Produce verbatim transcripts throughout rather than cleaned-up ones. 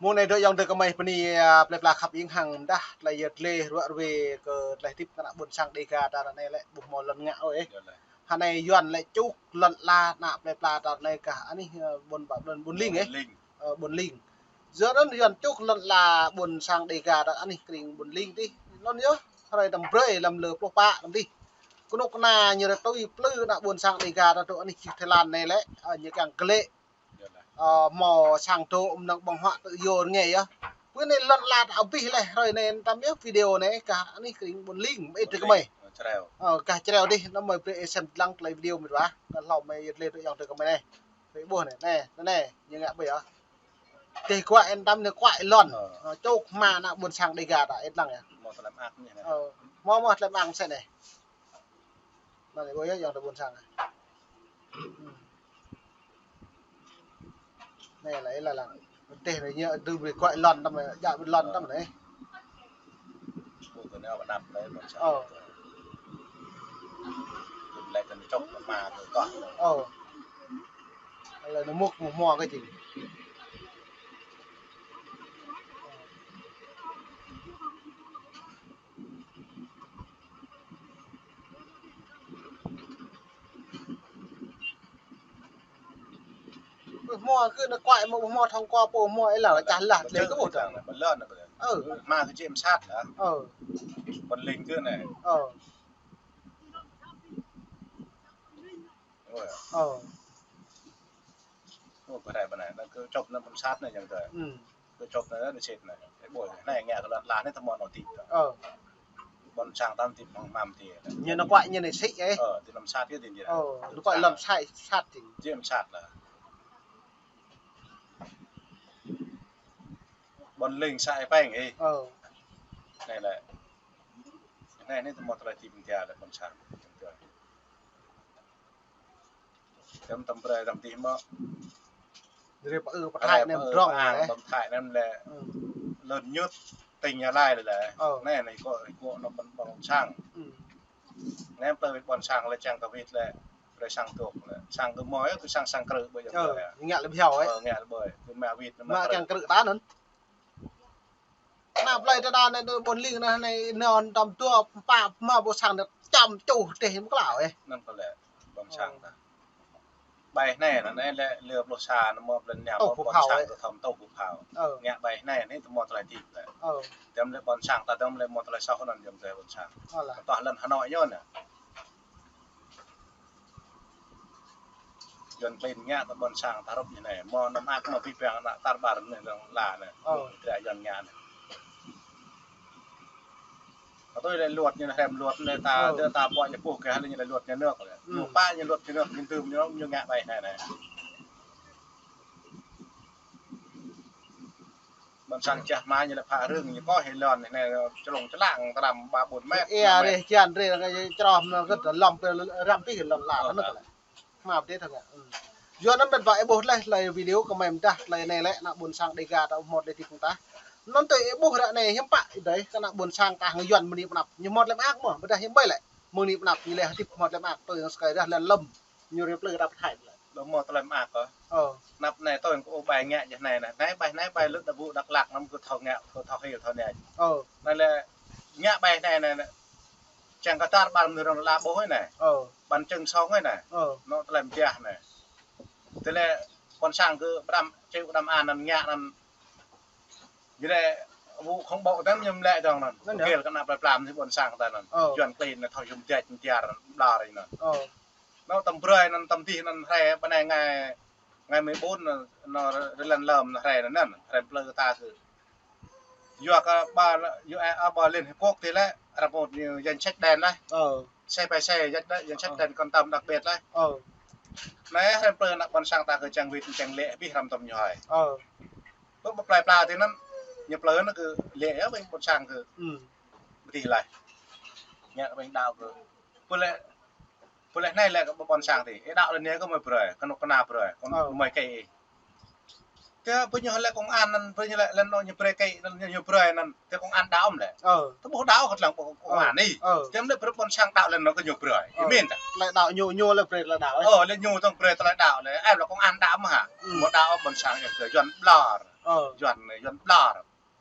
Mơ̆ng anai dŏ ayŏng adơi kơmơi bơni, a, plơi pla khăp ing hăng dah tơlơi yơh tơlơi ruă ruê kơ tơlơi hơdip kơ ană ƀôn sang Dega ta ră anai lĕ ƀu hmâo lŏn ngă ôh ĕ. Yơh lĕ. Hơnai Yuan lĕ čuk lŏn ala ană plơi pla ta ră anai kah anih, ơ, ƀôn ba ƀôn, ƀôn Ling ĕ. Ƀôn Ling. Ơ, ƀôn Ling. Yua anŭn Yuan čuk lŏn ala ƀôn sang Dega ta anih kring ƀôn Ling tih. Anŭn yơh, hrơi tơm brơi lăm lơ pluh pă lăm tih. Kơnuk kơna ñu rơtui plư ană ƀôn sang Dega ta dŏ anih čih Thái Lan anai lĕ, ơ, ñu kiăng glĕ. Ơ, hmâo sang dŏ mơnơ̆ng ƀơ̆ng huă tơ yơr ngĕ yơh. Pơ anai lŏn ala ta abih leh hrơi anai tăm yơh video anai kah anih kring ƀôn Ling mơit dih kơmơi. Čreo. Ơ, kah čreo dih, anăm mơi brơi ih sem lăng tơlơi video mơit wa. Kah hlâo mơi yơh leh dŏ ayŏng adơi kơmơi anai. Brơi ƀuh anai, anai, anai, anai, ñu ngă ƀơi yơh. Tih kuă en tăm anai kuă lŏn. Ơ. Ơ, čuk hma ană ƀôn sang Dega ta, ih lăng yơh. Hmâo tơlơi mơak anai. Ơ, hmâo, hmâo tơlơi mơak mơsĕ anai. Anai ƀơi yơh ayŏng adơi ƀôn sang. Anai lĕ, lĕ, lĕ. Tih anai ñu dư brơi kuă lŏn tăm anai, djă brơi lŏn tăm anai. Ơ. Ƀu kơ anai ƀu đăp lĕ ƀôn sang. Ơ. Lĕ kơ anai čŏk kơ hma kơ kŏ. Ơ. Lĕ anai mŭk mŭk hmua kơ jing. Ƀu hmua kơ anai kuă mơ̆ ƀu hmua thŏng kơ pô hmua ih lăng čah lah lĕ kơ ƀuh. Ơ. Hma kơ či mơsat lah. Ơ. Ƀôn Ling kơ anai. Ơ. Ơ. Ơ. Ơ, kơ anai ƀơi anai, anŭn kơ čŏp anŭn pơsat anai ayŏng adơi. Ư. Kơ čŏp anai anai sĭt anai. Ih ƀuh anai ngă kơ lŏn ala anai tơmơ̆n anŭn tih. Ơ. Ƀôn sang ta tih hmâo hmam tih. Ñu anŭn kuă ñu anai sĭ ĕ. Ơ, tih lŏn sat yơh tih. Ơ, anŭn kuă lŏn sat sat tih. Či mơsat lah. Ƀôn Ling sa ih pĕng ih. Ơ. Anai lĕ. Anai anai tơmơ̆n tơlơi hơdip mơ̆ng dia lĕ ƀôn sang. Tơm tơm brơi tơm tih mơ̆. Rê pơ ư pơ Thái nem drong lĕ. Pơ Thái nem lĕ. Ư. Lŏn ñŭt tỉnh Gia Lai lĕ lĕ. Ơ. Anai anai kơ, kơ anŭn ƀôn, ƀôn sang. Ư. Anai plơi ƀôn sang lĕ čang kơ wĭt lĕ. Brơi sang tŏk lĕ. Sang kơ mơi kơ sang sang krư̆ ƀơi yơh. Ơ, lĕ. Ngă lĕ ƀiă ĕ. Ơ, ngă lĕ ƀơi. Kơ mă wĭt mă krư̆. Mă čang krư̆ ta anŭn. Ană plơi ta đa anai ƀôn Ling anai, anai anŭn tơm dua pă hma ƀu sang anai čăm čuh tih mơ̆ klao ĕ. Anŭn kơ lĕ ƀôn sang ta. Ƀai anai, anai lĕ lơ pluh sa anai mơ̆ plơi anai mơ̆ ƀôn sang kơ thŏm tŏ ƀu phao. Ơ. Ngă ƀai anai, anai tơmơ̆n tơlơi hơdip lĕ. Ơ. Tơm lĕ ƀôn sang ta tơm lĕ mơ̆ tơlơi soh anŭn tơm tơlơi ƀôn sang. Ơ lah. Tơl lŏn Hà Nội ñu anai. Yuan klin ngă ta ƀôn sang ta hrup ñu anai. Mơ̆ anăm mơak mơ̆ pih păng ană tar ƀar anai lŏn ala anai. Ơ. Dră Yuan ngă anai. Kơ tui lĕ luật ñu anai hrăm luật anai ta, ơ, ta pơhiăp ñu pô kơ lĕ ñu lĕ luật nhà nước lĕ. Ư. Ñu pă ñu luật nhà nước ñu tŭ ñu, ñu ngă ƀai anai anai. Ƀôn sang čah hma ñu lĕ phă rưng ñu kơ hĭ lŏn anai čơlông čơlang tơlăm ba ƀôn met. Ia rê jan rê črŏh mơ̆ kơ lŏm pơ răm pih lŏn ala anŭn kơ lĕ. Hma pơdê thâo ngă. Ư. Yua anŭn ƀĕ ƀă ih ƀuh leh tơlơi video kơ mơi mơdah tơlơi anai lĕ ană ƀôn sang Dega ta ƀu hmâo tơlơi hơdip kơ ta. Anŭn tui ih ƀuh ră anai hiư̆m pă ih dơi kơ ană ƀôn sang ta hăng Yuan mơni pơnăp. Ñu hmâo tơlơi mơak mơ̆, ƀôdah hiư̆m ƀơi lĕ. Mơni pơnăp ñu lĕ hơdip hmâo tơlơi mơak tui hăng sơkai dah lĕ lŏm. Ñu rê plư ră pơthai lĕ. Lŏm hmâo tơlơi mơak kơ. Ơ. Anăp anai tui kơ ƀai ngă jơh anai anai. Anai ƀai anai ƀai lŭt đa ƀu Dak Lak anăm kơ thâo ngă, kơ thâo hil thâo anai. Ơ. Anai lĕ ngă ƀai anai anai. Čang kơ tar ƀar mơnuih rŏng la ƀuh anai. Ơ. Ƀăn čơ̆ng song anai. Ơ. Anŏ tơlơi mơdiah anai. Tơlơi ƀôn sang kơ pơđăm, čĕ pơđăm an anăn ngă anăn. Jơlĕ ƀu khŏng ƀô̆ tơm ñu lĕ dong anăn. Anăn yơh. Kơ ană plơi pla mơnuih ƀôn sang ta anăn. Ơ. Yuan klin anai thâo yum dĕč mơdiar ƀlŏr anăn. Ơ. Anŏ tơm brơi anăn tơm dih anăn hrơi ƀơi anai ngày, ngày mười bốn anăn, anŏ rơlan lơm anăn hrơi anăn, hrơi plư ta kơ. Yua kơ ƀă, yua, a, ƀă Liên Hiệp Quốc tih lĕ, ră mơ̆ ñu danh sách đen lĕ. Ơ. Xe pai xe, danh, danh sách đen quan tâm đặc biệt lĕ. Ơ. Anai hrăm plư ană ƀôn sang ta kơ čang wĭt čang lĕ abih hrăm tơm ñu hơi. Ơ. Ƀơi plơi pla tih anăn, ñu plư anăn kơ lĕ yơh ƀing ƀôn sang kơ. Ư. Ƀơi tih lĕ. Ngă ƀing đaŏ kơ. Pơ lĕ Pơ lĕ anai lĕ kơ ƀôn sang tih, ih đaŏ lĕ anai kơ mơi brơi, kơnuk kơna brơi, kơnuk mơi kĕ ih. Tơ ƀu ñu lĕ công an anăn, ƀu ñu lĕ lĕ anŏ ñu brơi kĕ, anăn ñu brơi anăn, tơ công an đaŏ mơ̆ lĕ. Ơ. Tơ ƀu đaŏ kơ tơlơi công an ih. Ơ. Tơm lĕ brơi ƀôn sang đaŏ lĕ anŏ kơ ñu brơi. Ơ. Ih min ta. Lĕ đaŏ ñu, ñu lĕ brơi tơlơi đaŏ. Ơ, lĕ ñu tơ̆ng brơi tơlơi đaŏ lĕ, ơ, lĕ công an đaŏ mơ̆ hă. Ư. Mơ̆ đaŏ ƀôn sang yơh kơ Yuan ƀlŏr. Ơ. Yuan anai, Yuan ƀlŏr.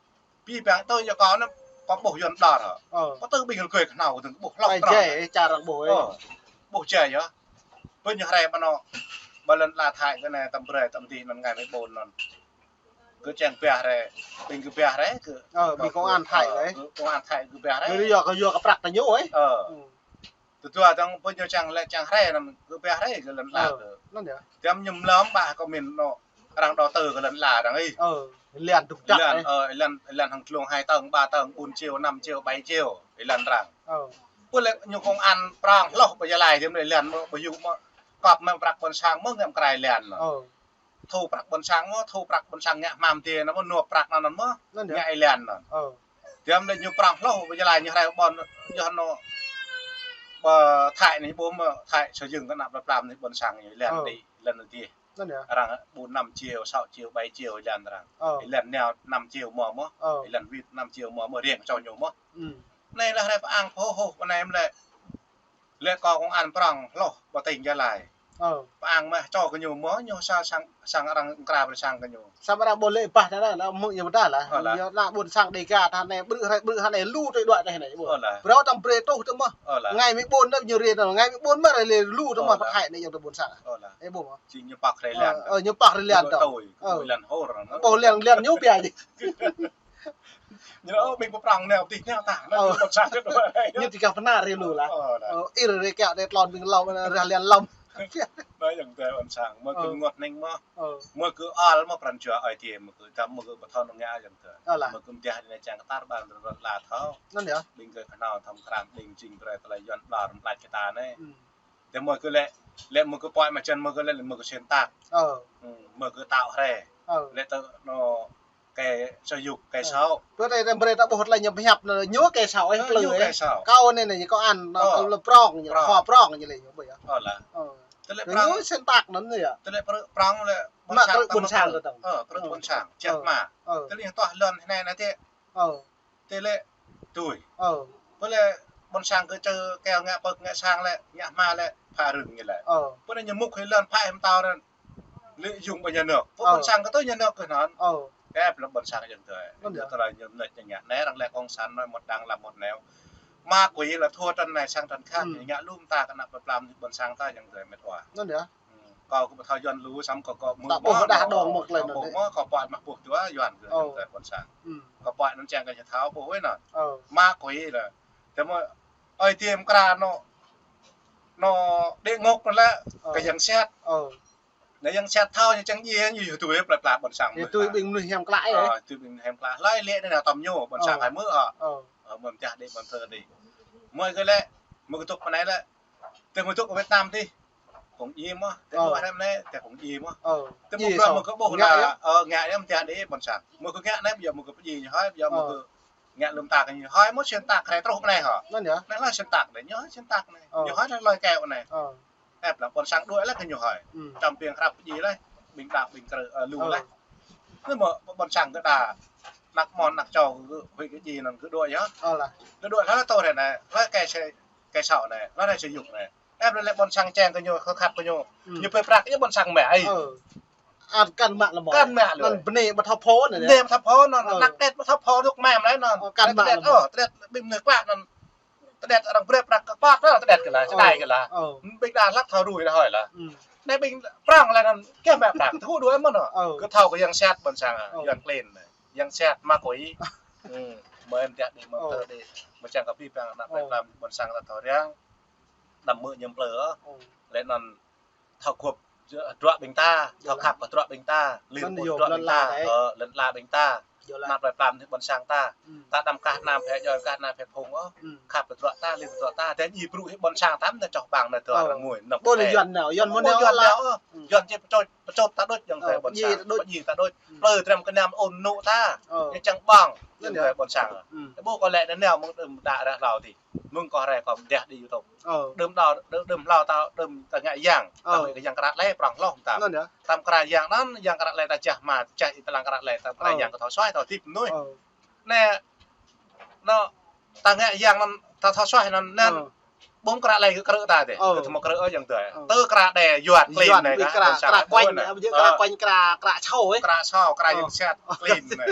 Pi păng tơ yua kâo anai, kâo ƀuh Yuan ƀlŏr. Ơ. Kâo tơ ƀing rơgơi kơhnâo, kâo tơ ƀuh hlŏk. Ai jai, čar arăng ƀuh, ơ. Ơ. Ƀuh jai yơh. Ƀơi ñu hrơi mơnơ̆ng. Ƀơi lŏn ala Thái kơ anai, tăm brơi, tăm dih, anŭn ngai mơ̆ng ƀôn anŭn. Kơ čang biah rai, ƀing kơ biah rai, kơ. Ơ, ƀing công an Thái rai. Kơ công an Thái kơ biah rai. Kơ yua, kơ yua kơ prăk ta ñu, ơ. Ơ. Tơdua tơ̆ng pơ ñu čang lĕ čang hrơi anŭn kơ biah rai kơ lŏn ala kơ. Anŭn yơh. Tiăm ñu mlam ƀă kơ min anŭn arăng đầu tư kơ lŏn ala arăng ih. Ơ, ilian dŭk dăk ih. Ilian, ơ, ilian, ilian hăng tlung hai tơ̆ng, ba tơ̆ng, bốn triệu, năm triệu, bảy triệu, ilian arăng. Ơ. Pơ lĕ ñu công an prŏng hloh ƀơi Gia Lai tiăm lĕ ilian mơ̆, ƀơi yŭ mơ̆, kŏp mơ̆ prăk ƀôn sang mơ̆ ngă mơ̆ng krah ilian anŭn. Ơ. Thu prăk ƀôn sang mơ̆, thu prăk ƀôn sang ngă hmam dê anŭn mơ̆, nua prăk anŭn anŭn mơ̆, ngă ilian anŭn. Ơ. Tiăm lĕ ñu prŏng hloh ƀơi Gia Lai ñu hrơi ƀôn, yua anŭn ƀơi Thái anai ƀu mơ̆, Thái sơ jưng kơ anăp lăm lăm anai ƀôn sang ñu ilian đĭ, ilian đĭ. Arăng ƀu năm triệu, sáu triệu, bảy triệu ilian arăng. Ilian neo năm triệu mơ̆ mơ̆, ilian wĭt năm triệu mơ̆ mơ̆, riêng čô ñu mơ̆. Anai lah hrơi pơang pơhŏ hŏ, pơ anai mơ̆ lĕ. Lĕ kơ công an prŏng hloh ƀơi tỉnh Gia Lai. Ơ. Pơang mơ̆ čô kơ ñu mơ̆, ñu sa sang, sang arăng krah ƀơi sang kơ ñu. Samơ̆ arăng ƀu lĕ ƀah ta anai, anai mơ̆ ñu ƀu ta lah. Ơ lah. Ñu anai ƀôn sang Đêga ta anai, brư̆ hrơi brư̆ anai, lu tui đuaĭ ta anai. Ơ lah. Brơi tăm brơi truh tơ mơ̆. Ơ lah. Ngai mơ̆ng ƀôn anai ñu rai anai, ngai mơ̆ng ƀôn mơ̆ rai lĕ lu tơ mơ̆. Ơ lah. Pơthai anai yua tơ ƀôn sang. Ơ lah. Ơ ƀu mơ̆. Či ñu păk hrơi ilian. Ơ, ñu păk hrơi ilian tơ. Ơ. Ƀu ilian hor. Ƀu ilian, ilian ñu biă jĕ. Ñu ôh, ƀing pơprŏng neo tih neo tah, neo ƀôn sang kơ đuaĭ. Ñu tih kah pơnah rai lu lah. Ơ, lah. Ơ, ir rai kiăo đe tlôn ƀing lŏm, rah lian lŏm. Anai yơh tơ ƀôn sang, mơ̆ kơ ngŏt hneng mơ̆. Ơ. Mơ̆ kơ ăl mơ̆ pran jua ai tiê, mơ̆ kơ tăm, mơ̆ kơ ƀu thâo nao ngă yơh tơ. Ơ lah. Mơ̆ kơ mơtiah anai čang kơ tar ƀang rơ̆t la thâo. Anŭn yơh. Ƀing kơ kơhnâo thăm krang ƀing jing brơi tơlơi Yuan ƀlŏr mơlač kơ ta anai. Tơ mơ̆ kơ lĕ, lĕ mơ̆ kơ pơhiăp mơ̆ čan mơ̆ kơ lĕ, lĕ mơ̆ kơ sên tak. Ơ. Mơ̆ kơ tao hrơi. Ơ. Lĕ tơ anŭn kơ sa yŭk, kơ sao. Pơ anai tăm brơi ta ƀuh tơlơi ñu pơhiăp anŭn, ñu kơ sao, ơ, ñu kơ sao. Kâo anai anai, kâo ăn, anŭn kâo lĕ prŏng, ñu kơ prŏng ñu lĕ ñu ƀu yơh. Ơ lah. Ơ. Tơlơi prŏng. Ñu sên tak anŭn yơh. Tơlơi prŏng lĕ mă ƀôn sang tơtăng. Ơ, ƀôn sang. Čeh mă. Ơ. Tơlơi tuah lŏn anai anai tĕ. Ơ. Tơlơi tui. Ơ. Pơ lĕ ƀôn sang kơ čơ kơ ngă pơ̆k ngă sang lĕ, ngă hma lĕ, pha rưng ñu lĕ. Ơ. Pơ anai ñu mŭk hĭ lŏn pha hĭ mơtao anŭn. Lĕ yŭng ƀơi nhà nước. Pơ ƀôn sang kơ tui nhà nước kơ anŭn. Ơ. Ĕp lĕ ƀôn sang yơh tơ. Anŭn yơh. Tơlơi ñu mơneč ñu ngă. Anai arăng lĕ cộng sản nói một đằng làm một nẻo. Ma quỷ là thua trận này sang trận khác. Ngă lŏm ta kơ anăp pơplam ƀôn sang ta yơh tơ mĕt wa. Anŭn yơh. Kâo kơ ƀu thâo Yuan lu samơ̆ kâo, kâo mơ̆ ta ƀuh mơ̆, dah dong mơ̆ tơlơi anŭn. Ƀuh mơ̆, kâo pơhiăp mă ƀuh dua Yuan kơ tơlơi ƀôn sang. Kâo pơhiăp anŭn čang kơ ñu thâo ƀuh ih anŭn. Ơ. Ma quỷ là. Tơ mơ̆, ơi tiêm kra anŭn, anŭn địa ngục anŭn lĕ, kơ yang sat. Ơ. Anai yang sat thâo ñu čang djai ñu yua tui plơi pla ƀôn sang. Yua tui ƀing mơnuih hiam klă ih. Ơ, tui ƀing mơnuih hiam klă. Hlơi lĕ anai nao tơm ñu, ƀôn sang hai mơ̆ hă. Ơ. Ơ, mơ̆ mơtiah đĭ ƀôn thơ đĭ. Mơ̆ kơ lĕ, mơ̆ kơ tŭk pơ anai lĕ. Tơ mơ̆ tŭk kơ Việt Nam tih. Kông djai mơ̆, tơ mơ̆ hrăm anai, tơ kông djai mơ̆. Ơ. Tơ mơ̆ kơ ƀuh lah, ơ, ngă yơh mơtiah đĭ ƀôn sang. Mơ̆ kơ ngă anai, ƀiă mơ̆ kơ pơdjai ñu hơi, ƀiă mơ̆ kơ ngă lŏm ta kơ ñu hơi, mơ̆ sên tak kơ rai truh pơ anai hă. Anŭn yơh. Anai lah sên tak đĭ, ñu hơi sên tak anai. Ñu hơi lah lơi keo anai. Ĕp lăng ƀôn sang đuaĭ lah kơ ñu hơi. Čăm piêng hrăp pơdjai lah, ƀing đăo, ƀing krư̆, ơ, lu lah. Anai mơ̆ ƀôn sang kơ đa, anăk mơ̆n anăk čô kơ huĭ kơ djai anŭn kơ đuaĭ yơh. Kơ đuaĭ lah tơ rai anai, lah kơ sĕ, kơ sao anai, lah anai sĕ yŭk anai. Ĕp lĕ ƀôn sang čang kơ ñu, khăp kơ ñu. Ñu pơhiăp prăk yơh ƀôn sang mă ai. Ơ. Ăn kăn mă lĕ mơ̆. Kăn mă lĕ. Anŭn bơnai ƀu thâo phô anŭn yơh. Bơnai ƀu thâo phô anŭn, anăk tơlĕt ƀu thâo phô dŏ mơ̆ anai anŭn. Ơ, kăn mă lĕ mơ̆. Ơ, tơlĕt ƀing mơnuih klă anŭn. Tơlĕt arăng brơi prăk kơ păt anŭn, tơlĕt kơ lah, čơđai kơ lah. Ƀing đa hlăk thâo rui đa hơi lah. Anai ƀing prŏng lah anŭn, kơ mă prăk, thâo đuaĭ mơ̆n anŭn. Kơ thâo kơ yang sat ƀôn sang, yang klin anai. Yang sat ma quỷ. Mơ̆ em tiah đĭ, mơ̆ tơ đĭ. Mơ̆ čang kơ pơhiăp anăp pơplam ƀôn sang ta thâo răng. Đăm mơ̆ ñu plư. Lĕ anŭn thâo khăp kơ tơdruă ƀing ta, thâo khăp kơ tơdruă ƀing ta, lin ƀôn tơdruă ƀing ta, ơ, lŏn ala ƀing ta. Anăp pơplam ƀôn sang ta. Ta đăm kah anăm phe djai, kah anăm phe phung ôh. Khăp kơ tơdruă ta, lin tơdruă ta. Tơdah djai brŭ hĭ ƀôn sang ta, ta čoh ƀang anai tơdruă arăng ngui. Ƀu lĕ Yuan nao, Yuan mơ̆ nao lah. Yuan či pơčot, pơčot ta đôč, yang tơ ƀôn sang. Pơdjai ta đôč. Plư trăm kơ anăm ôn nŭ ta. Ñu čang ƀang, yang tơ ƀôn sang. Ƀu kơ lĕ anai nao mơ̆ng đưm đă ră hlâo tih. Mơ̆ng kơ hrơi kơ mơtiah đĭ yua tŭ. Đưm đă, đưm, đưm hlâo ta, đưm ta ngă yang. Tơlơi kơ yang kră lĕ prŏng hloh ta. Tăm kră yang anŭn, yang kră lĕ ta čah mă, čah ih tơlang kră lĕ, tăm kră yang kơ thâo suaih, thâo hơdip mơnuih. Anai, anŭn, ta ngă yang anŭn, ta thâo suaih anŭn, anŭn. Ƀơ̆ng kră lĕ kơ kră ta dêh. Ơ. Kơ tơma kră ơi yang dêh. Ơ. Tơ kră đe yuan klin yuan, anai ƀing kah, kră, ƀơ̆ng kră sang kuañ, ƀơ̆ng anai. Ƀing kră kuañ, kră, kră čô, ơ. Kră čô, kră yang sat, klin anai.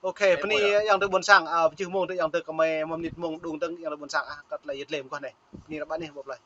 Ôkê, bơni yang tơ ƀôn sang, a, pơčeh mông tơ yang tơ kơmơi mơnit mông đung tơng yang tơ ƀôn sang, a, kơ tơlơi yet lem kơ anai. Bơni ră ƀă anai, ƀô̆ plơi.